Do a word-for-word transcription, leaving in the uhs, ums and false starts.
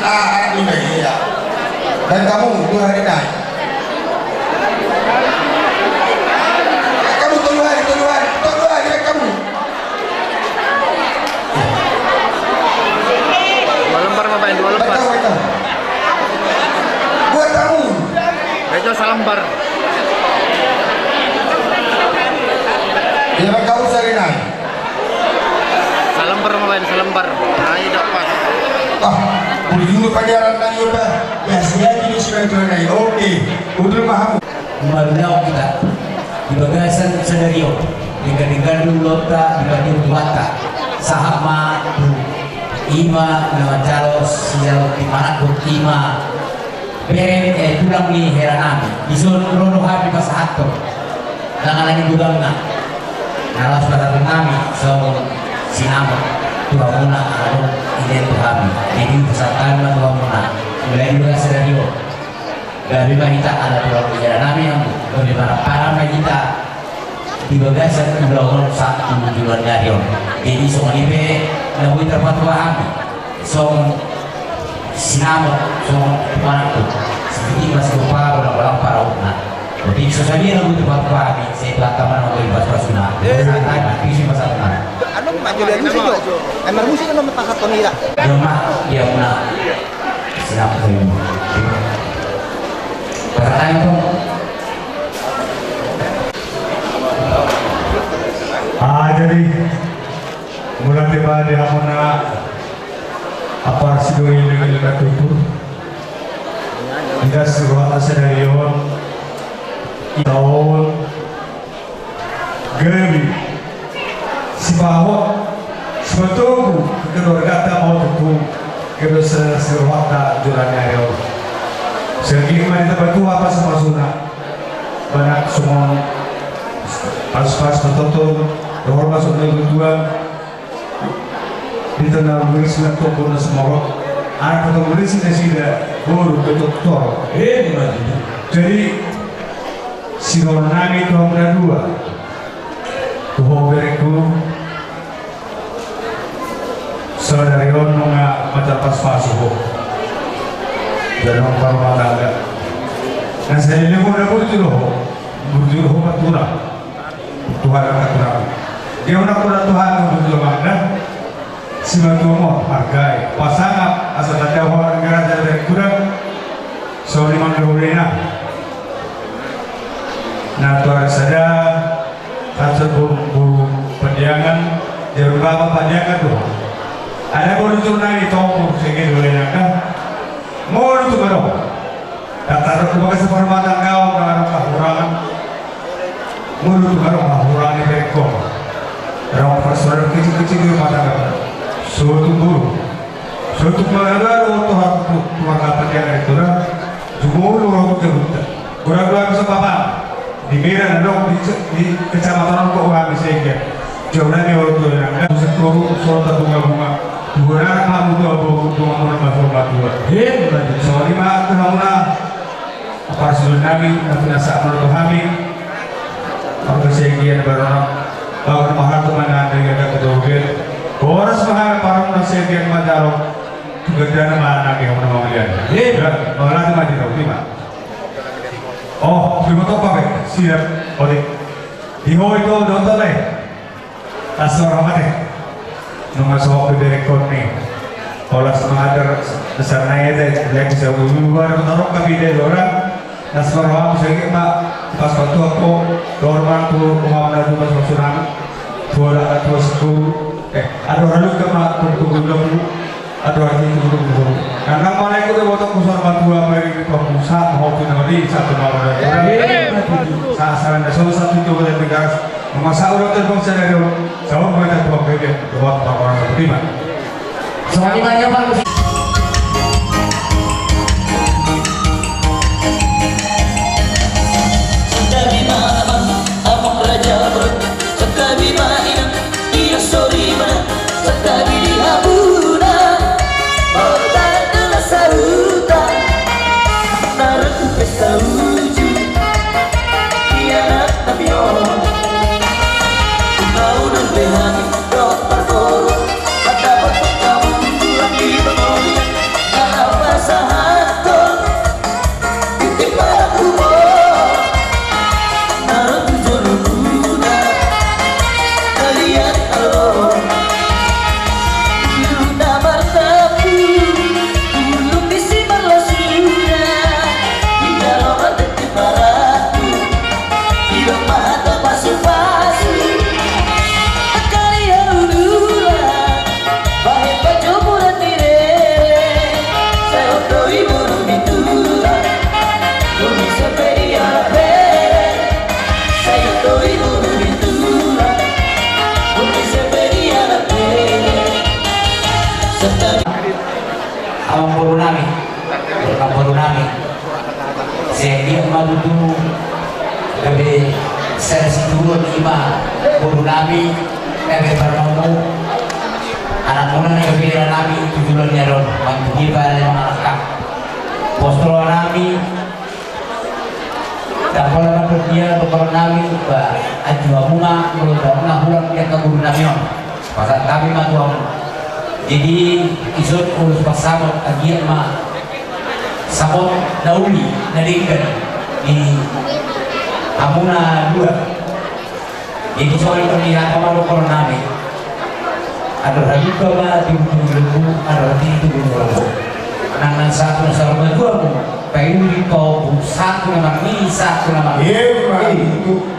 Ah, anak muda, iya. Baen hamu, dua hari nai. Baen hamu, tolu hari, tolu hari, tolu hari, baen hamu. Dua lembar ma baen, dua lembar. Baen hamu, baen hamu. Buat hamu. Baen hamu salembar. Iya, baen hamu sahali nai. Salembar ma baen, salembar. Nah, i do pas. Ah, bujur pajaran na i, bah. Ya, sia jadi sudah tuan nai. Oke, bujur paham. Marulaon hita di bagasan sadari on, denggan-denggan do ulaonta di hatiha Tuhanta. Sahat ma tu i ma na manjalo sian di manakku, i ma bere, eh, tulang ni hela nami. Dison ro do hami pasahathon. Ndang alani godangna. Na laos pasahaton nami songon sinamot tu hamuna, ala dung dilehon tu hami. Jadi pasahat ma tu hamuna. Mulai di bagasan sadari on. Gabe ma hita ala tulang ni hela nami, hamu. Gabe marhaha ma hita di bagasan ulaon on sahat tu joloan ni ari on. Jadi songon i pe na boi tarpatua hami. Songon sinamot, songon panangkok. Sititi ma sitopa, bolang-bolang parahutna. Otik so sadia na boi tarpatua hami, sai Tuhanta ma na boi pasu-pasuna. Sahat ma, pisi ma sahat ma. Anu ma jolo musik do. Emang musik anu ma pasahaton hita. Joma, dia muna. Sinamot do i. Pertanyaan tu. Ah, jadi mauliate ma di hamuna. Apala sidoli leleng na tutu. Di bagasan rohanta sadari on, hita on gabe sipahot, sipatogu keluarganta ma tutu. Gabe sirang rohanta joloan ni ari on. Sahali ma hita patua pasu-pasuna. Baen songon pasu-pasu patoton, dohot ma songon na tutu. Di tona murisi na tonggo na sumorop, anak tona murisi nasida boru do tonggo. Jadi sidohonon nami tu hamuna dua, tu ho berengku, sadari on nunga mansai pasu-pasu ho. Jadi nunga marumah tangga. Na saleleng on na burju do ho, burju do ho ma tulang. Tulang na tulang. Dia unang kula tulang na burju do mangda. Simatua ma hargai. Pasangap asa tanda ho na raja dari tulang. Sori mangda hulena. Na tuara sada. Satu buru, buru Pandiangan. Jarum baba Pandiangan tu ho. Ada buru tulang na di tompur segi hulena kan. Molo tu baru. Tataru tu bagas parmata kau na adong hahurangan. Molo tu adong hahurangan di berengkon. Adong persoalan kecil-kecil di rumah tangga. Suatu guru. Suatu keluarga baru tu hatu tu keluarga Pandiangan itu dah. Jumolo tu kebuta. Gura-gura bisa papa. Di Medan adong di, di kecamatan on kok uang bisa ikan. Jauh nami orang tua nang. Bisa turun soal bunga-bunga. Dua nang kamu dua bunga-bunga masuk. Hei, sorry ma tu hamuna. Apa sudah nami, tapi nasa menurut kami. Apa kesegian baru. Bahwa mahal tu mana ada yang kata dogen. Boras mahal parang kesegian madaro. Juga dana mana yang mau melihat. Hei, malah tu mati tau lima. Oh, terima kasih Pak. Siap, oke. Di ho itu nonton deh. Las ma roha mate. Nunga so ho pe berengkon ni. Holan mangadar besar nai ete lagi saulu baru tarok kami de dora. Las ma roha mate segi ma pas waktu aku dorman tu rumah mana tu pas waktu nang. Tua dah tua sepuluh. Eh, aduh lalu ke ma tu tu tu. Aduh, aduh, aduh, aduh. Karena malaikat itu waktu kusar batu apa ini, Pak Musa, mau tu nama di satu nama. Sa-, salah ada salah satu itu boleh tegas. Masa udah terbang saya dari, saya mau minta Tuhan bebek, buat orang terima. Semuanya banyak, Pak Musa. Santabi ma amang, amang raja, santabi ma inang, inang soripada, santabi di hamuna. Mauliate ma di hamuna, na ro tu pesta uju, di anak nami on. Unang-unang be hami dohot parboru, mandapothon hamu tulang di banua. Boru nami, boru nami. Sai anggiat ma tutu gabe sada situbuan i ma boru nami, gabe parmamu. Anakmuna na gabe nami tu joloan ni ari on, mantuhi pala ni mangalangka. Pos tu roha nami. Tapola ma tu dia tu boru nami, ba, anju hamuna, molo taona hulang dia ka boru nami on. Pasahat hami ma tu hamu. Jadi, ison ulos pasamot, anggiat ma samot na uli, na denggan di hamuna dua. Jadi, songon i ma hata ma dohonon nami. Andor halumpang ma tibu-tibu lembu, andor tibu-tibu lembu. Nang na sahat tu na saur matua mu, paihut paopu, sahat tu na marnini, sahat tu na marnini. Emma tutu.